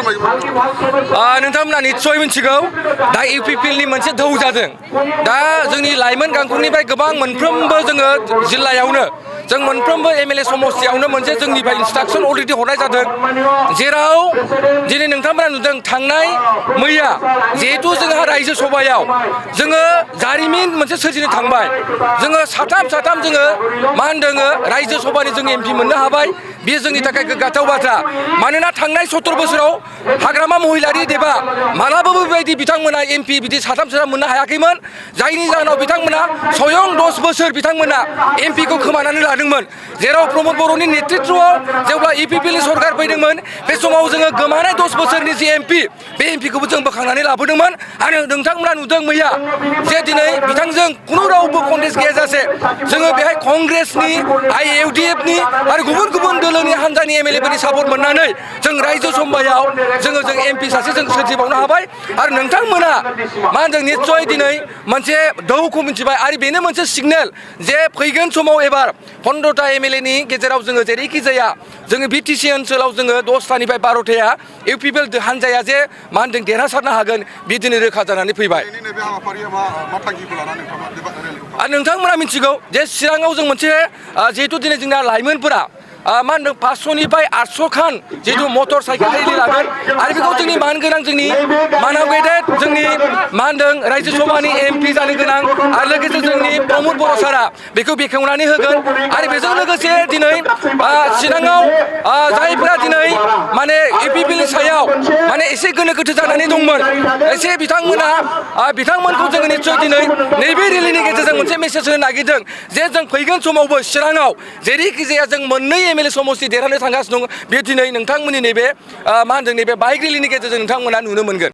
नोंथांमोना निस्सय मिथिगौ दा इउपिपिएलनि मोनसे धौ जादों दा जोंनि लाइमोन गांखंनिफ्राय गोबां मोनफ्रोमबो जोङो जिल्लायावनो जों मोनफ्रोमबो एमएलए समस्तियावनो मोनसे जोंनिफ्राय इन्सट्राक्सन अलरेडि हरनाय जादों जेराव दिनै नोंथांमोना नुदों थांनाय मैया जिहेतु जोंहा रायजो सभायाव जोङो जारिमिन मोनसे सोरजिनो थांबाय जोङो साथाम जोङो मा होनदों रायजो सभानि जों एमपि मोननो हाबाय बेयो जोंनि थाखाय गोग्गाथाव बाथ्रा मानोना थांनाय 70 बोसोराव हाग्रामा महिलारि देबा मालाबाबो बेबायदि बिथांमोना एमपि बिदि साथाम मोननो हायाखैमोन जायनि जाहोनाव बिथांमोना स्वयं 10 बोसोर बिथांमोना एमपिखौ खोमानानै लादोंमोन जेराव प्रमद बर'नि नेतृत्वआव जेब्ला इउपिपिएलनि सरकार फैदोंमोन बे समाव जोङो गोमानाय 10 बोसोरनि जि एमपि बे एमपिखौबो जों बोखांनानै लाबोदोंमोन आरो नोंथांमोना नुदों मैया जे दिनै बिथांजों खुनु रावबो कन्टेस्ट गैयाजासे जोङो बेहाय कंग्रेसनि आइएउडिएफनि आरो गुबुन गुबुन दोलोनि हान्जानि एमएलएफोरनि सापर्ट मोननानै जों रायजो सभायाव जोङो एमपि सासे जों सोरजिबावनो हाबाय आरो नोंथांमोना मा होनदों निस्सय दिनै मोनसे दौखौ मिथिबाय आरो बेनो मोनसे सिगनेल जे फैगोन समाव एबार 15टा एमएलएनि गेजेराव जोङो जेरैखि जाया जोङो बिटिसि ओनसोलाव जोङो 10टानिफ्राय 12टाया इउपिपिएल हान्जाया जे मा होनदों देरहासारनो हागोन बे दिनै रोखा जानानै फैबाय आरो नोंथांमोना मिथिगौ जे चिराङाव जों मोनसे जिहेतु दिनै जोंना लाइमोनफोरा मा होनदों 500निफ्राय 800 खान जिहेतु मटर साइकेल रेलि लागोन आरो बेखौ जोंनि मानगोनां जोंनि मानाव गेदेर जोंनि मा होनदों रायजो सभानि एमपि जानो गोनां आरो लोगोसे जोंनि प्रमद बर' सारा बेखौ बेखेवनानै होगोन आरो बेजों लोगोसे दिनै चिराङाव जायफोरा दिनै माने इउपिपिएलनि सायाव माने एसे गोनो गोथो जानानै दंमोन एसे बिथांमोनखौ जोङो निस्सय दिनै नैबे रेलिनि गेजेरजों मोनसे मेसेज होनो नागिरदों जे जों फैगोन समावबो चिराङाव जेरैखि जाया जों मोननै एमएलए समस्ति देरहानो थांगासिनो दं बे दिनै नोंथांमोननि नैबे मा होनदों नैबे बाइक रेलिनि गेजेरजों नोंथांमोना नुनो मोनगोन।